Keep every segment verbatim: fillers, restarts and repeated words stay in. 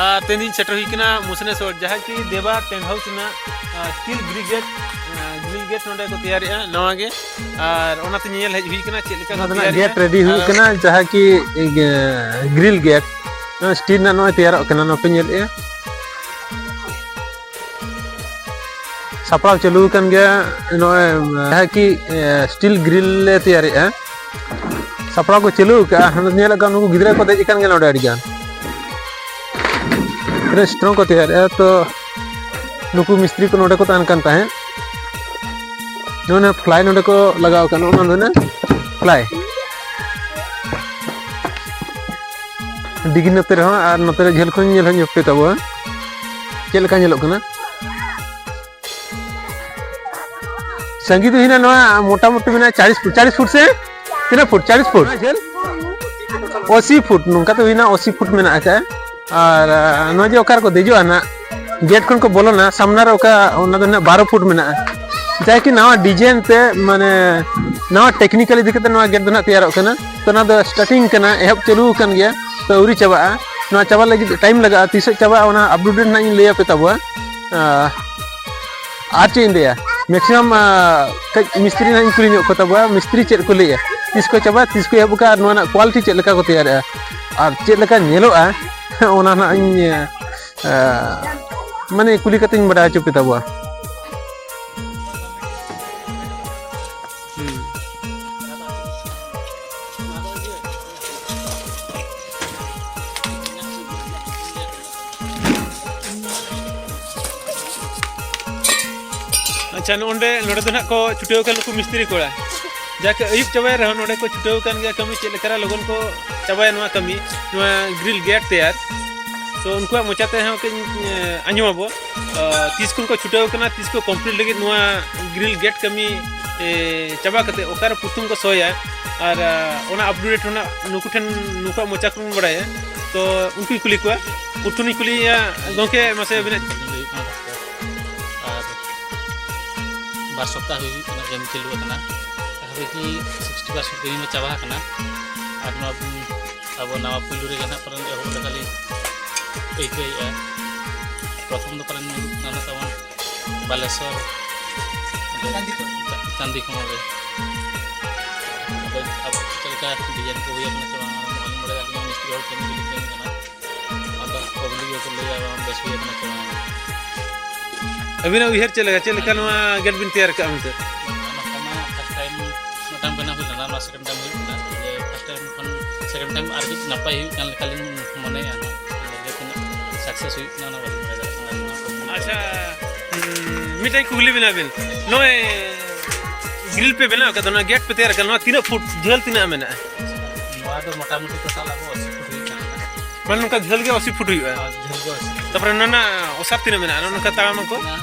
ᱟᱨ ᱛᱮᱦᱮᱧ ᱥᱮᱴᱮᱨ ᱦᱩᱭ ᱠᱟᱱᱟ ᱢᱩᱥᱱᱮᱥᱚᱨ, ᱡᱟᱦᱟᱸ ᱠᱤ ᱫᱮᱵᱟ ᱴᱮᱱᱴ ᱦᱟᱣᱩᱥ ᱨᱮᱱᱟᱜ, ᱟᱨ, ᱥᱴᱤᱞ ᱜᱨᱤᱞ ᱜᱮᱴ, ᱟᱨ, ᱜᱨᱤᱞ ᱜᱮᱴ ᱱᱚᱰᱮ ᱠᱚ ᱛᱮᱭᱟᱨᱮᱜᱼᱟ ᱱᱟᱣᱟ ᱜᱮ᱾ ᱟᱨ ᱚᱱᱟᱛᱮ ᱧᱮᱧᱮᱞ ᱦᱮᱡ ᱦᱩᱭ ᱠᱟᱱᱟ ᱪᱮᱫ ᱞᱮᱠᱟ ᱚᱱᱟ ᱠᱚ ᱫᱚ ᱱᱟᱜ ᱛᱮᱭᱟᱨᱮᱜᱼᱟ᱾ ᱜᱮᱴ ᱨᱮᱰᱤ ᱦᱩᱭᱩᱜ ᱟᱨ ᱠᱟᱱᱟ, ᱡᱟᱦᱟᱸ ᱠᱤ, ᱮ, ᱜᱨᱤᱞ ᱜᱮᱴ, ᱱᱚᱣᱟ ᱥᱴᱤᱞ ᱨᱮᱱᱟᱜ ᱱᱚᱜᱼᱚᱭ ᱛᱮᱭᱟᱨᱚᱜ ᱠᱟᱱᱟ, ᱱᱚᱣᱟ ᱯᱮ ᱧᱮᱞᱮᱜᱼᱟ᱾ ᱥᱟᱯᱲᱟᱣ ᱪᱟᱹᱞᱩ ᱟᱠᱟᱱ ᱜᱮᱭᱟ᱾ ᱱᱚᱜᱼᱚᱭ ᱡᱟᱦᱟᱸ ᱠᱤ, ᱮ, ᱥᱴᱤᱞ ᱜᱨᱤᱞ ᱞᱮ ᱛᱮᱭᱟᱨᱮᱜᱼᱟ, ᱥᱟᱯᱲᱟᱣ ᱠᱚ ᱪᱟᱹᱞᱩ ᱟᱠᱟᱜᱼᱟ᱾ ᱦᱟᱸᱰᱮ ᱧᱮᱞᱚᱜ ᱠᱟᱱᱟ, ᱱᱩᱠᱩ ᱜᱤᱫᱽᱨᱟᱹ ᱠᱚ ᱫᱮᱡ ᱟᱠᱟᱱ ᱜᱮᱭᱟ ᱱᱚᱰᱮ ᱟᱹᱰᱤ ᱜᱟᱱ᱾ ᱛᱤᱱᱟᱹᱜ ᱥᱴᱨᱚᱝ ᱠᱚ ᱛᱮᱭᱟᱨᱮᱜᱼᱟ᱾ ᱛᱚ ᱱᱩᱠᱩ ᱢᱤᱥᱛᱨᱤ ᱠᱚ ᱱᱚᱰᱮ ᱠᱚ ᱛᱟᱦᱮᱱ ᱠᱟᱱ ᱛᱟᱦᱮᱸᱫ᱾ ᱱᱚᱜᱼᱚᱭ ᱯᱷᱞᱟᱭ ᱱᱚᱰᱮ ᱠᱚ ᱞᱟᱜᱟᱣ ᱠᱟᱜᱼᱟ, ᱱᱚᱜᱼᱚ ᱱᱚᱣᱟ ᱫᱚ ᱦᱩᱭᱱᱟ ᱯᱷᱞᱟᱭ᱾ ᱰᱤᱜᱤ ᱱᱚᱛᱮ ᱨᱮᱦᱚᱸ ᱟᱨ ᱱᱚᱛᱮ ᱨᱮ ᱡᱷᱟᱹᱞ ᱠᱷᱚᱱ ᱧᱮᱞ ᱦᱚᱸ ᱧᱮᱞ ᱯᱮ ᱛᱟᱵᱚᱱᱟ ᱪᱮᱫ ᱞᱮᱠᱟ ᱧᱮᱞᱚᱜ ᱠᱟᱱᱟ᱾ ᱥᱟᱺᱜᱤᱧ ᱫᱚ ᱦᱩᱭᱱᱟ ᱱᱚᱣᱟ ᱢᱚᱴᱟᱢᱩᱴᱤ ᱢᱮᱱᱟᱜᱼᱟ ᱪᱟᱞᱤᱥ ᱯᱷᱩᱴ, ᱪᱟᱞᱤᱥ ᱯᱷᱩᱴ ᱥᱮ ᱛᱤᱱᱟᱹᱜ ᱯᱷᱩᱴ? ᱪᱟᱞᱤᱥ ᱯᱷᱩᱴ, ᱟᱥᱤ ᱯᱷᱩᱴ, ᱱᱚᱝᱠᱟ ᱛᱮ ᱦᱩᱭᱱᱟ ᱟᱥᱤ ᱯᱷᱩᱴ ᱢᱮᱱᱟᱜ ᱟᱠᱟᱫᱼᱟ᱾ ᱟᱨ, ᱟ, ᱱᱚᱜᱼᱚᱭ ᱡᱮ ᱚᱠᱟ ᱨᱮᱠᱚ ᱫᱮᱡᱚᱜᱼᱟ ᱱᱟᱜ, ᱜᱮᱴ ᱠᱷᱚᱱ ᱠᱚ ᱵᱚᱞᱚᱱᱟ, ᱥᱟᱢᱱᱟ ᱨᱮ ᱚᱠᱟ, ᱚᱱᱟ ᱫᱚ ᱱᱟᱜ ᱵᱟᱨᱚ ᱯᱷᱩᱴ ᱢᱮᱱᱟᱜᱼᱟ᱾ ᱡᱟᱦᱟᱸ ᱠᱤ ᱱᱟᱣᱟ ᱰᱤᱡᱟᱭᱤᱱ ᱛᱮ, ᱢᱟᱱᱮ, ᱱᱟᱣᱟ ᱴᱮᱠᱱᱤᱠᱟᱞ ᱤᱫᱤ ᱠᱟᱛᱮ ᱱᱚᱣᱟ ᱜᱮᱴ ᱫᱚ ᱱᱟᱜ ᱛᱮᱭᱟᱨᱚᱜ ᱠᱟᱱᱟ᱾ ᱛᱚ, ᱚᱱᱟ ᱫᱚ ᱥᱴᱟᱨᱴᱤᱝ ᱠᱟᱱᱟ, ᱮᱦᱚᱵ ᱪᱟᱹᱞᱩ ᱟᱠᱟᱱ ᱜᱮᱭᱟ, ᱛᱚ ᱟᱹᱣᱨᱤ ᱪᱟᱵᱟᱜᱼᱟ᱾ ᱱᱚᱣᱟ ᱪᱟᱵᱟ ᱞᱟᱹᱜᱤᱫ ᱴᱟᱭᱤᱢ ᱞᱟᱜᱟᱜᱼᱟ, ᱛᱤᱥᱚᱜ ᱪᱟᱵᱟᱜᱼᱟ ᱚᱱᱟ ᱟᱯᱰᱮᱴ ᱱᱟᱜ ᱤᱧ ᱞᱟᱹᱭ ᱟᱯᱮ ᱛᱟᱵᱚᱣᱟ᱾ ᱟ, ᱟᱨ ᱪᱮᱫ ᱤᱧ ᱞᱟᱹᱭᱟ, ᱢᱮᱠᱥᱤᱢᱟᱢ, ᱟ, ᱠᱟᱹᱡ ᱢᱤᱥᱛᱨᱤ ᱱᱟᱜ ᱤᱧ ᱠᱩᱞᱤ ᱧᱚᱜ ᱠᱚ ᱛᱟᱵᱚᱣᱟ, ᱢᱤᱥᱛᱨᱤ ᱪᱮᱫ ᱠᱚ ᱞᱟᱹᱭᱟ, ᱛᱤᱥ ᱠᱚ ᱪᱟᱵᱟᱭᱟ, ᱛᱤᱥ ᱠᱚ ᱮᱦᱚᱵ ᱠᱟᱜᱼᱟ, ᱟᱨ ᱱᱚᱣᱟ ᱨᱮᱱᱟᱜ ᱠᱣᱟᱞᱤᱴᱤ ᱪᱮᱫ ᱞᱮᱠᱟ ᱠᱚ ᱛᱮᱭᱟᱨᱮᱜᱼᱟ, ᱟᱨ ᱪᱮᱫ ᱞᱮᱠᱟ ᱧᱮᱞᱚᱜᱼᱟ, ᱚᱱᱟ ᱱᱟᱜ ᱤᱧ, ᱟ, ᱢᱟᱱᱮ ᱠᱩᱞᱤ ᱠᱟᱛᱮᱧ ᱵᱟᱰᱟᱭ ᱦᱚᱪᱚ ᱯᱮ ᱛᱟᱵᱚᱣᱟ᱾ ᱦᱩᱸ᱾ ᱟᱪᱪᱷᱟ, ᱱᱚᱜᱼᱚ ᱱᱚᱰᱮ, ᱱᱚᱰᱮ ᱫᱚ ᱱᱟᱦᱟᱜ ᱠᱚ ᱪᱷᱩᱴᱟᱹᱣ ᱟᱠᱟᱱ ᱱᱩᱠᱩ ᱢᱤᱥᱛᱨᱤ ᱠᱚᱲᱟ᱾ ᱡᱟᱠᱮ ᱟᱹᱭᱩᱵ ᱪᱟᱵᱟᱭ ᱨᱮᱦᱚᱸ, ᱱᱚᱰᱮ ᱠᱚ ᱪᱷᱩᱴᱟᱹᱣ ᱟᱠᱟᱱ ᱜᱮᱭᱟ ᱠᱟᱹᱢᱤ, ᱪᱮᱫ ᱞᱮᱠᱟᱨᱮ ᱞᱚᱜᱚᱱ ᱠᱚ ᱪᱟᱵᱟᱭᱟ ᱱᱚᱣᱟ ᱠᱟᱹᱢᱤ, ᱱᱚᱣᱟ ᱜᱨᱤᱞ ᱜᱮᱴ ᱛᱮᱭᱟᱨ᱾ ᱛᱚ, ᱩᱱᱠᱩᱣᱟᱜ ᱢᱚᱪᱟ ᱛᱮᱦᱚᱸ ᱠᱟᱹᱡ, ᱮ, ᱟᱸᱡᱚᱢ ᱟᱵᱚ᱾ ᱟ, ᱛᱤᱥ ᱠᱷᱚᱱ ᱠᱚ ᱪᱷᱩᱴᱟᱹᱣ ᱟᱠᱟᱱᱟ, ᱛᱤᱥ ᱠᱚ ᱠᱚᱢᱯᱞᱤᱴ ᱞᱟᱹᱜᱤᱫ ᱱᱚᱣᱟ ᱜᱨᱤᱞ ᱜᱮᱴ ᱠᱟᱹᱢᱤ, ᱮ, ᱪᱟᱵᱟ ᱠᱟᱛᱮ ᱚᱠᱟᱨᱮ ᱯᱨᱚᱛᱷᱚᱢ ᱠᱚ ᱥᱚᱭᱟ, ᱟᱨ, ᱟ, ᱚᱱᱟ ᱟᱯᱰᱮᱴ ᱨᱮᱱᱟᱜ ᱱᱩᱠᱩ ᱴᱷᱮᱱ, ᱱᱩᱠᱩᱣᱟᱜ ᱢᱚᱪᱟ ᱠᱷᱚᱱ ᱵᱚᱱ ᱵᱟᱲᱟᱭᱟ᱾ ᱛᱚ, ᱩᱱᱠᱩᱧ ᱠᱩᱞᱤ ᱠᱚᱣᱟ᱾ ᱯᱨᱚᱛᱷᱚᱢᱤᱧ ᱠᱩᱞᱤᱭᱮᱭᱟ, ᱜᱚᱢᱠᱮ, ᱢᱟᱥᱮ ᱟᱹᱵᱤᱱᱟᱜ ᱞᱟᱹᱭ ᱦᱩᱭᱩᱜ ᱠᱟᱱᱟ ᱰᱟᱠᱛᱟᱨ, ᱟᱨ ᱵᱟᱨ ᱥᱚᱯᱛᱟᱦ ᱦᱩᱭᱩᱜ ᱠᱟᱱᱟ ᱡᱚᱢ ᱪᱟᱹᱞᱩ ᱟᱠᱟᱱᱟ᱾ ᱟᱨ ᱫᱮᱠᱷᱤ ᱥᱤᱠᱥᱴᱤ ᱯᱟᱨᱥᱮᱱᱴ ᱠᱟᱹᱢᱤ ᱢᱟ ᱪᱟᱵᱟ ᱟᱠᱟᱱᱟ᱾ ᱟᱨ ᱱᱚᱣᱟ, ᱟᱵᱚ ᱱᱟᱣᱟ ᱯᱩᱭᱞᱩ ᱨᱮᱜᱮ ᱱᱟᱦᱟᱜ ᱯᱟᱞᱮᱱ ᱮᱦᱚᱵ ᱞᱮᱠᱟᱞᱤᱧ ᱟᱹᱭᱠᱟᱹᱣᱮᱫᱼᱟ᱾ ᱯᱨᱚᱛᱷᱚᱢ ᱫᱚ ᱯᱟᱞᱮᱱ ᱧᱩᱨᱩᱜ ᱠᱟᱱᱟ ᱛᱟᱵᱚᱱ ᱵᱟᱞᱮᱥᱚᱨ ᱪᱟᱸᱫᱤ ᱠᱷᱚᱱ᱾ ᱪᱟᱸᱫᱤ ᱠᱷᱚᱱ ᱨᱮ᱾ ᱟᱫᱚ ᱟᱵᱚ ᱪᱮᱫ ᱞᱮᱠᱟ ᱰᱤᱡᱟᱭᱤᱱ ᱠᱚ ᱦᱩᱭ ᱟᱠᱟᱱᱟ ᱥᱮ ᱵᱟᱝ, ᱚᱱᱟ ᱵᱟᱹᱞᱤᱧ ᱵᱟᱲᱟᱭᱟ᱾ ᱟᱹᱞᱤᱧ ᱦᱚᱸ ᱢᱤᱥᱛᱨᱤ ᱦᱚᱲ ᱴᱷᱮᱱ ᱜᱮᱞᱤᱧ ᱠᱟᱹᱢᱤ ᱠᱟᱱᱟ᱾ ᱟᱫᱚ ᱯᱟᱵᱽᱞᱤᱠ ᱜᱮᱠᱚ ᱞᱟᱹᱭᱟ ᱵᱟᱝ ᱵᱮᱥ ᱦᱩᱭ ᱟᱠᱟᱱᱟ ᱥᱮ ᱵᱟᱝ᱾ ᱟᱹᱵᱤᱱᱟᱜ ᱩᱭᱦᱟᱹᱨ ᱪᱮᱫ ᱞᱮᱠᱟ, ᱪᱮᱫ ᱞᱮᱠᱟ ᱱᱚᱣᱟ ᱜᱮᱴ ᱵᱤᱱ ᱛᱮᱭᱟᱨ ᱠᱟᱜᱼᱟ ᱢᱮᱱᱛᱮ? ᱱᱚᱝᱠᱟ ᱢᱟ first time ᱢᱤᱫᱴᱟᱝ ᱵᱮᱱᱟᱣ ᱦᱩᱭ ᱞᱮᱱᱟ, ᱱᱚᱣᱟ second time ᱦᱩᱭᱩᱜ ᱠᱟᱱᱟ᱾ ᱡᱮ first time ᱠᱷᱚᱱ second time ᱟᱨ ᱠᱟᱹᱡ ᱱᱟᱯᱟᱭ ᱦᱩᱭᱩᱜ ᱠᱟᱱ ᱞᱮᱠᱟᱞᱤᱧ ᱢᱚᱱᱮᱭᱟ ᱱᱟᱜ᱾ ᱡᱮ ᱛᱤᱱᱟᱹᱜ success ᱦᱩᱭᱩᱜ ᱠᱟᱱᱟ, ᱚᱱᱟ ᱵᱟᱹᱞᱤᱧ ᱵᱟᱲᱟᱭ ᱫᱟᱲᱮᱭᱟᱜ ᱠᱟᱱᱟ᱾ ᱟᱪᱪᱷᱟ, ᱦᱩᱸ, ᱢᱤᱫᱴᱮᱱ ᱠᱩᱠᱞᱤ ᱵᱮᱱᱟᱣ ᱵᱤᱱ, ᱱᱚᱜᱼᱚᱭ ᱜᱨᱤᱞ ᱯᱮ ᱵᱮᱱᱟᱣ ᱠᱟᱫᱟ, ᱱᱚᱣᱟ ᱜᱮᱴ ᱯᱮ ᱛᱮᱭᱟᱨ ᱠᱟᱫᱟ, ᱱᱚᱣᱟ ᱛᱤᱱᱟᱹᱜ ᱯᱷᱩᱴ ᱡᱷᱟᱹᱞ ᱛᱤᱱᱟᱹᱜ ᱢᱮᱱᱟᱜᱼᱟ? ᱱᱚᱣᱟ ᱫᱚ ᱢᱚᱴᱟᱢᱩᱴᱤ total ᱟᱵᱚ ᱟᱥᱤ ᱯᱷᱩᱴ ᱦᱩᱭᱩᱜ ᱠᱟᱱᱟ᱾ ᱢᱟᱱᱮ ᱱᱚᱝᱠᱟ ᱡᱷᱟᱹᱞ ᱜᱮ ᱟᱥᱤ ᱯᱷᱩᱴ ᱦᱩᱭᱩᱜᱼᱟ᱾ ᱟᱨ ᱡᱷᱟᱹᱞ ᱫᱚ ᱟᱥᱤ ᱯᱷᱩᱴ᱾ ᱛᱟᱯᱚᱨᱮ ᱱᱚᱣᱟ ᱨᱮᱱᱟᱜ ᱚᱥᱟᱨ ᱛᱤᱱᱟᱹᱜ ᱢᱮᱱᱟᱜᱼᱟ? ᱱᱚᱜᱼᱚ ᱱᱚᱝᱠᱟ ᱛᱟᱲᱟᱢ ᱟᱠᱚ?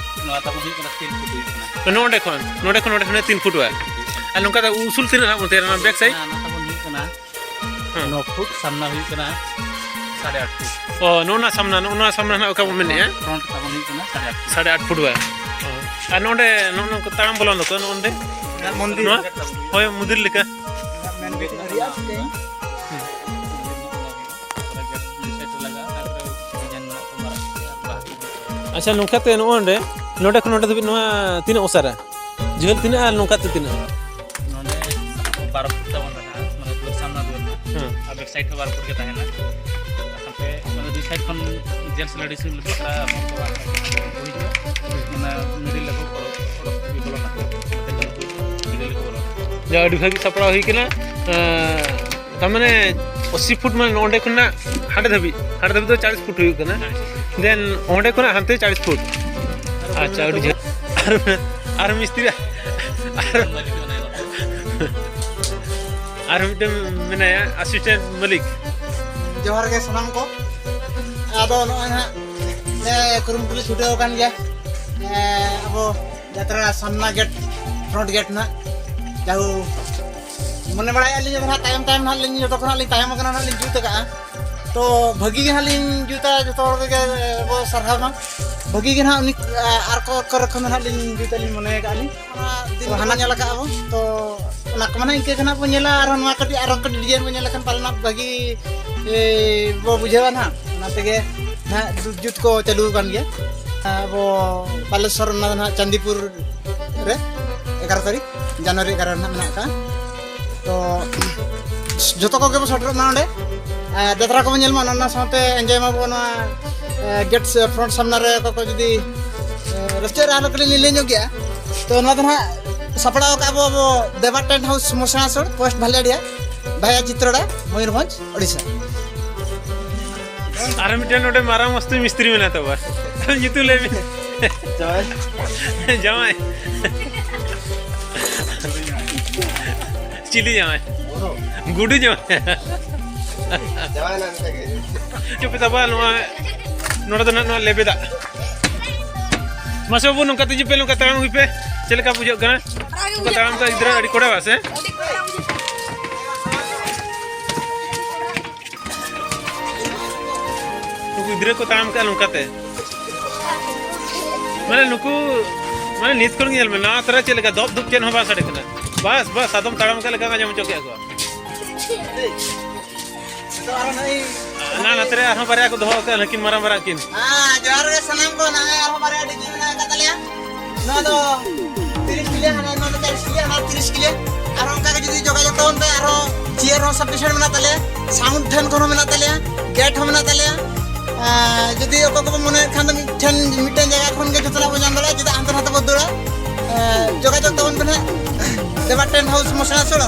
ᱱᱚᱣᱟ ᱛᱟᱵᱚᱱ ᱦᱩᱭᱩᱜ ᱠᱟᱱᱟ ᱛᱤᱱ ᱯᱷᱩᱴ ᱦᱩᱭᱩᱜ ᱠᱟᱱᱟ᱾ ᱱᱚᱰᱮ ᱠᱷᱚᱱ, ᱱᱚᱰᱮ ᱠᱷᱚᱱ ᱱᱚᱰᱮ ᱠᱷᱚᱱ ᱛᱤᱱ ᱯᱷᱩᱴ ᱦᱩᱭᱩᱜᱼᱟ᱾ ᱟᱨ ᱱᱚᱝᱠᱟ ᱫᱚ ᱩᱥᱩᱞ ᱛᱤᱱᱟᱹᱜ ᱦᱟᱸᱜ ᱵᱚᱱ ᱛᱮᱭᱟᱨᱟ? ᱱᱚᱣᱟ back side? ᱱᱚᱣᱟ ᱛᱟᱵᱚᱱ ᱦᱩᱭᱩᱜ ᱠᱟᱱᱟ ᱦᱮᱸ᱾ ᱱᱚ ᱯᱷᱩᱴ, ᱥᱟᱢᱱᱟ ᱦᱩᱭᱩᱜ ᱠᱟᱱᱟ ᱥᱟᱲᱮ ᱟᱴ ᱯᱷᱩᱴ᱾ ᱚ, ᱱᱚᱜᱼᱚ ᱱᱚᱣᱟ ᱥᱟᱢᱱᱟ, ᱱᱚᱜᱼᱚ ᱱᱚᱣᱟ ᱥᱟᱢᱱᱟ ᱱᱟᱜ ᱚᱠᱟ ᱵᱚᱱ ᱢᱮᱱᱮᱫᱼᱟ? Front ᱛᱟᱵᱚᱱ ᱦᱩᱭᱩᱜ ᱠᱟᱱᱟ ᱥᱟᱲᱮ ᱟᱴ ᱯᱷᱩᱴ᱾ ᱥᱟᱲᱮ ᱟᱴ ᱯᱷᱩᱴ ᱵᱟᱭ᱾ ᱚ᱾ ᱟᱨ ᱱᱚᱰᱮ ᱱᱚᱜᱼᱚ ᱱᱚᱝᱠᱟ ᱛᱟᱲᱟᱢ ᱵᱚᱞᱚᱱ ᱫᱚᱠᱚ ᱱᱚᱜᱼᱚ ᱱᱚᱰᱮ? ᱢᱚᱱᱫᱤᱨ᱾ ᱱᱚᱣᱟ? ᱦᱳᱭ, ᱢᱚᱱᱫᱤᱨ ᱞᱮᱠᱟ᱾ ᱢᱮᱱ ᱵᱤᱴ ᱨᱮᱭᱟᱜ ᱥᱮ? ᱦᱩᱸ᱾ ᱟᱪᱪᱷᱟ, ᱱᱚᱝᱠᱟᱛᱮ ᱱᱚᱜᱼᱚ ᱱᱚᱰᱮ, ᱱᱚᱰᱮ ᱠᱷᱚᱱ ᱱᱚᱰᱮ ᱫᱷᱟᱹᱵᱤᱡ ᱱᱚᱣᱟ ᱛᱤᱱᱟᱹᱜ ᱚᱥᱟᱨᱟ? ᱡᱷᱟᱹᱞ ᱛᱤᱱᱟᱹᱜ ᱟᱨ ᱱᱚᱝᱠᱟᱛᱮ ᱛᱤᱱᱟᱹᱜ? ᱱᱚᱰᱮ ᱵᱟᱨᱚ ᱯᱷᱩᱴ ᱛᱟᱵᱚᱱ ᱞᱟᱜᱟᱜᱼᱟ, ᱢᱟᱱᱮ ᱫᱩᱣᱟᱹᱨ ᱥᱟᱢᱱᱟ ᱫᱩᱣᱟᱹᱨ ᱨᱮᱱᱟᱜ᱾ ᱦᱮᱸ᱾ ᱟᱨ back side ᱦᱚᱸ ᱵᱟᱨᱚ ᱯᱷᱩᱴ ᱜᱮ ᱛᱟᱦᱮᱱᱟ᱾ ᱥᱟᱶᱛᱮ ᱢᱟᱱᱮ ᱫᱩᱭ side ᱠᱷᱚᱱ gents ladies ᱞᱟᱹᱜᱤᱫ ᱛᱷᱚᱲᱟ ᱦᱚᱯᱚᱱ ᱠᱚᱣᱟᱜ ᱠᱚ ᱦᱤᱡᱩᱜᱼᱟ᱾ ᱚᱱᱟ middle ᱨᱮᱠᱚ ᱯᱚᱨᱚᱵᱽ, ᱯᱚᱨᱚᱵᱽ ᱠᱚ ᱵᱚᱞᱚᱱᱟ᱾ ᱡᱟᱛᱮ ᱩᱱᱠᱩ middle ᱨᱮᱠᱚ ᱵᱚᱞᱚᱱᱟ᱾ ᱡᱟ, ᱟᱹᱰᱤ ᱵᱷᱟᱹᱜᱤ ᱥᱟᱯᱲᱟᱣ ᱦᱩᱭ ᱠᱟᱱᱟ᱾ ᱮᱸ, ᱛᱟᱨ ᱢᱟᱱᱮ ᱟᱥᱤ ᱯᱷᱩᱴ, ᱢᱟᱱᱮ ᱱᱚᱸᱰᱮ ᱠᱷᱚᱱᱟᱜ ᱦᱟᱸᱰᱮ ᱫᱷᱟᱹᱵᱤᱡ, ᱦᱟᱸᱰᱮ ᱫᱷᱟᱹᱵᱤᱡ ᱫᱚ ᱪᱟᱞᱤᱥ ᱯᱷᱩᱴ ᱦᱩᱭᱩᱜ ᱠᱟᱱᱟ᱾ ᱪᱟᱞᱤᱥ ᱯᱷᱩᱴ᱾ Then ᱚᱸᱰᱮ ᱠᱷᱚᱱᱟᱜ ᱦᱟᱱᱛᱮ ᱪᱟᱞᱤᱥ ᱯᱷᱩᱴ᱾ ᱟᱪᱪᱷᱟ, ᱟᱹᱰᱤ ᱡᱷᱟᱹᱞ᱾ ᱟᱨ, ᱟᱨ ᱢᱤᱥᱛᱨᱤ, ᱟᱨ, ᱟᱨ ᱢᱤᱫᱴᱮᱱ ᱢᱮᱱᱟᱭᱟ assistant ᱢᱟᱹᱞᱤᱠ᱾ ᱡᱚᱦᱟᱨ ᱜᱮ ᱥᱟᱱᱟᱢ ᱠᱚ᱾ ᱟᱫᱚ ᱱᱚᱜᱼᱚᱭ ᱦᱟᱸᱜ ᱞᱮ ᱠᱩᱨᱩᱢᱩᱴᱩ ᱞᱮ ᱪᱷᱩᱴᱟᱹᱣ ᱟᱠᱟᱱ ᱜᱮᱭᱟ᱾ ᱮᱸ, ᱟᱵᱚ ᱡᱟᱛᱨᱟ ᱥᱟᱢᱱᱟ ᱜᱮᱴ, front ᱜᱮᱴ ᱱᱟᱜ ᱡᱟᱦᱳ ᱢᱚᱱᱮ ᱵᱟᱲᱟᱭᱮᱫᱼᱟ ᱞᱤᱧ ᱡᱮ ᱱᱟᱦᱟᱜ ᱛᱟᱭᱚᱢ ᱛᱟᱭᱚᱢ ᱱᱟᱦᱟᱜ ᱞᱤᱧ ᱡᱚᱛᱚ ᱠᱷᱚᱱᱟᱜ ᱞᱤᱧ ᱛᱟᱭᱚᱢ ᱟᱠᱟᱱᱟ ᱱᱟᱦᱟᱜ ᱞᱤᱧ ᱡᱩᱛ ᱟᱠᱟᱫᱼᱟ᱾ ᱛᱚ ᱵᱷᱟᱹᱜᱤ ᱜᱮ ᱱᱟᱦᱟᱜ ᱞᱤᱧ ᱡᱩᱛᱟ, ᱡᱚᱛᱚ ᱦᱚᱲ ᱠᱚᱜᱮ ᱵᱚ ᱥᱟᱨᱦᱟᱣ ᱢᱟ᱾ ᱵᱷᱟᱹᱜᱤ ᱜᱮ ᱱᱟᱦᱟᱜ ᱩᱱᱤ ᱟᱨ ᱠᱚ ᱠᱚᱨᱮ ᱠᱷᱚᱱ ᱫᱚ ᱱᱟᱦᱟᱜ ᱞᱤᱧ ᱡᱩᱛ ᱟᱹᱞᱤᱧ ᱢᱚᱱᱮ ᱟᱠᱟᱫᱼᱟ ᱞᱤᱧ᱾ ᱚᱱᱟ ᱫᱤᱱ ᱛᱚ ᱦᱟᱱᱟ ᱧᱮᱞ ᱟᱠᱟᱫᱼᱟ ᱵᱚ, ᱛᱚ ᱚᱱᱟ ᱠᱚ ᱢᱟᱱᱮ ᱤᱱᱠᱟᱹ ᱜᱮ ᱱᱟᱦᱟᱜ ᱵᱚ ᱧᱮᱞᱟ, ᱟᱨᱦᱚᱸ ᱱᱚᱣᱟ ᱠᱟᱹᱴᱤᱡ ᱟᱨᱦᱚᱸ ᱠᱟᱹᱴᱤᱡ design ᱵᱚ ᱧᱮᱞ ᱞᱮᱠᱷᱟᱱ ᱯᱟᱞᱮᱱ ᱱᱟᱦᱟᱜ ᱵᱷᱟᱹᱜᱤ, ᱮ, ᱵᱚ ᱵᱩᱡᱷᱟᱹᱣᱟ ᱱᱟᱦᱟᱜ᱾ ᱚᱱᱟ ᱛᱮᱜᱮ ᱦᱟᱸᱜ ᱡᱩᱛ ᱠᱚ ᱪᱟᱹᱞᱩ ᱟᱠᱟᱱ ᱜᱮᱭᱟ᱾ ᱟᱵᱚ ᱵᱟᱞᱮᱥᱚᱨ, ᱚᱱᱟ ᱫᱚ ᱦᱟᱸᱜ ᱪᱟᱸᱫᱤᱯᱩᱨ ᱨᱮ ᱮᱜᱟᱨᱚ ᱛᱟᱹᱨᱤᱠᱷ ᱡᱟᱱᱩᱣᱟᱨᱤ ᱮᱜᱟᱨᱚ ᱨᱮ ᱦᱟᱸᱜ ᱢᱮᱱᱟᱜ ᱟᱠᱟᱫᱼᱟ᱾ ᱛᱚ ᱡᱚᱛᱚ ᱠᱚᱜᱮ ᱵᱚ ᱥᱮᱴᱮᱨᱚᱜ ᱢᱟ ᱚᱸᱰᱮ᱾ ᱟᱨ ᱡᱟᱛᱨᱟ ᱠᱚᱵᱚᱱ ᱧᱮᱞ ᱢᱟ, ᱚᱱᱟ ᱥᱟᱶᱛᱮ ᱮᱱᱡᱚᱭ ᱢᱟᱵᱚ ᱱᱚᱣᱟ ᱜᱮᱴ ᱯᱷᱨᱚᱱᱴ ᱥᱟᱢᱱᱟ ᱨᱮ᱾ ᱚᱠᱚᱭ ᱠᱚ ᱡᱩᱫᱤ ᱨᱟᱹᱥᱠᱟᱹ ᱨᱮ ᱟᱨᱦᱚᱸ ᱠᱟᱹᱴᱤᱡ ᱞᱤᱧ ᱞᱟᱹᱭ ᱧᱚᱜ ᱜᱮᱭᱟ᱾ ᱛᱚ ᱱᱚᱣᱟ ᱫᱚ ᱦᱟᱸᱜ ᱥᱟᱯᱲᱟᱣ ᱟᱠᱟᱫ ᱟᱵᱚ, ᱟᱵᱚ ᱫᱮᱵᱟ ᱴᱮᱱᱴ ᱦᱟᱣᱩᱥ ᱢᱚᱥᱲᱟᱥᱳᱲ, ᱯᱳᱥᱴ ᱵᱷᱟᱞᱮᱰᱤᱦᱟ, ᱵᱷᱟᱭᱟ ᱪᱤᱛᱨᱚᱰᱟ, ᱢᱚᱭᱩᱨᱵᱷᱚᱸᱡᱽ, ᱳᱰᱤᱥᱟ᱾ ᱟᱨ ᱢᱤᱫᱴᱮᱱ ᱱᱚᱰᱮ ᱢᱟᱨᱟᱝ ᱢᱟᱥᱛᱩ ᱢᱤᱥᱛᱨᱤ ᱢᱮᱱᱟᱭ ᱛᱟᱵᱚᱱᱟ᱾ ᱧᱩᱛᱩᱢ ᱞᱟᱹᱭ ᱢᱮ᱾ ᱡᱟᱶᱟᱭ᱾ ᱡᱟᱶᱟᱭ᱾ ᱪᱤᱞᱤ ᱡᱟᱶᱟᱭ? ᱜᱩᱰᱩ ᱡᱟᱶᱟᱭ᱾ ᱡᱟᱶᱟᱭ ᱱᱟ ᱢᱤᱫᱴᱮᱱ ᱜᱮ᱾ ᱪᱩᱯ ᱛᱟᱵᱟ ᱱᱚᱣᱟ, ᱱᱚᱰᱮ ᱫᱚ ᱱᱟᱜ ᱱᱚᱣᱟ ᱞᱮᱵᱮᱫᱟᱜ᱾ ᱢᱟᱥᱮ ᱵᱟᱹᱵᱩ, ᱱᱚᱝᱠᱟ ᱛᱤᱡᱩ ᱯᱮ, ᱱᱚᱝᱠᱟ ᱛᱟᱲᱟᱢ ᱟᱹᱜᱩᱭ ᱯᱮ᱾ ᱪᱮᱫ ᱞᱮᱠᱟ ᱵᱩᱡᱷᱟᱹᱜ ᱠᱟᱱᱟ? ᱱᱚᱝᱠᱟ ᱛᱟᱲᱟᱢ ᱛᱮ ᱜᱤᱫᱽᱨᱟᱹ ᱟᱹᱰᱤ ᱠᱚᱲᱟ ᱵᱟ ᱥᱮ? ᱱᱩᱠᱩ ᱜᱤᱫᱽᱨᱟᱹ ᱠᱚ ᱛᱟᱲᱟᱢ ᱠᱟᱜᱼᱟ ᱱᱚᱝᱠᱟᱛᱮ᱾ ᱢᱟᱱᱮ ᱱᱩᱠᱩ, ᱢᱟᱱᱮ ᱱᱤᱛ ᱠᱷᱚᱱ ᱜᱮ ᱧᱮᱞ ᱢᱮ, ᱱᱟᱣᱟ ᱛᱚᱨᱟ ᱪᱮᱫ ᱞᱮᱠᱟ ᱫᱚᱯ ᱫᱩᱯ ᱪᱮᱫ ᱦᱚᱸ ᱵᱟᱝ ᱥᱟᱰᱮ ᱠᱟᱱᱟ᱾ ᱵᱟᱥ, ᱵᱟᱥ, ᱟᱫᱚᱢ ᱛᱟᱲᱟᱢ ᱠᱟᱜ ᱞᱮᱠᱟ ᱟᱸᱡᱚᱢ ᱦᱚᱪᱚ ᱠᱮᱫ ᱠᱚᱣᱟ᱾ ᱱᱟ ᱱᱟᱛᱮ ᱨᱮ ᱟᱨᱦᱚᱸ ᱵᱟᱨᱭᱟ ᱠᱚ ᱫᱚᱦᱚ ᱟᱠᱟᱫᱼᱟ, ᱱᱩᱠᱤᱱ ᱢᱟᱨᱟᱝ ᱢᱟᱨᱟᱝ ᱠᱤᱱ᱾ ᱦᱮᱸ, ᱡᱚᱦᱟᱨ ᱜᱮ ᱥᱟᱱᱟᱢ ᱠᱚ᱾ ᱱᱚᱜᱼᱚᱭ ᱟᱨᱦᱚᱸ ᱵᱟᱨᱭᱟ ᱰᱤᱡᱮ ᱢᱮᱱᱟᱜ ᱟᱠᱟᱫ ᱛᱟᱞᱮᱭᱟ᱾ ᱱᱚᱣᱟ ᱫᱚ ᱛᱤᱨᱤᱥ ᱠᱤᱞᱳ, ᱦᱟᱱᱟ ᱱᱚᱣᱟ ᱫᱚ ᱪᱚᱞᱞᱤᱥ ᱠᱤᱞᱳ, ᱦᱟᱱᱟ ᱛᱤᱨᱤᱥ ᱠᱤᱞᱳ᱾ ᱟᱨᱦᱚᱸ ᱚᱱᱠᱟ ᱜᱮ ᱡᱩᱫᱤ ᱡᱳᱜᱟᱡᱳᱜᱽ ᱛᱟᱵᱚᱱ ᱯᱮ, ᱟᱨᱦᱚᱸ ᱪᱮᱭᱟᱨ ᱦᱚᱸ ᱥᱟᱯᱷᱤᱥᱤᱭᱮᱱᱴ ᱢᱮᱱᱟᱜ ᱛᱟᱞᱮᱭᱟ, ᱥᱟᱣᱩᱱᱰ ᱴᱷᱮᱱ ᱠᱷᱚᱱ ᱦᱚᱸ ᱢᱮᱱᱟᱜ ᱛᱟᱞᱮᱭᱟ, ᱜᱮᱴ ᱦᱚᱸ ᱢᱮᱱᱟᱜ ᱛᱟᱞᱮᱭᱟ᱾ ᱟᱨ ᱡᱩᱫᱤ ᱚᱠᱚᱭ ᱠᱚᱵᱚ ᱢᱚᱱᱮᱭᱮᱫ ᱠᱷᱟᱱ ᱫᱚ ᱢᱤᱫᱴᱷᱮᱱ, ᱢᱤᱫᱴᱮᱱ ᱡᱟᱭᱜᱟ ᱠᱷᱚᱱ ᱜᱮ ᱡᱚᱛᱚᱱᱟᱜ ᱵᱚᱱ ᱧᱟᱢ ᱫᱟᱲᱮᱭᱟᱜᱼᱟ, ᱪᱮᱫᱟᱜ ᱦᱟᱱᱛᱮ ᱱᱟᱛᱮ ᱵᱚ ᱫᱟᱹᱲᱟ? ᱟᱨ ᱡᱳᱜᱟᱡᱳᱜᱽ ᱛᱟᱵᱚᱱ ᱯᱮ ᱱᱟᱦᱟᱜ, ᱫᱮᱵᱟ ᱴᱮᱱᱴ ᱦᱟᱣᱩᱥ ᱢᱚᱥᱲᱟᱥᱳᱲ᱾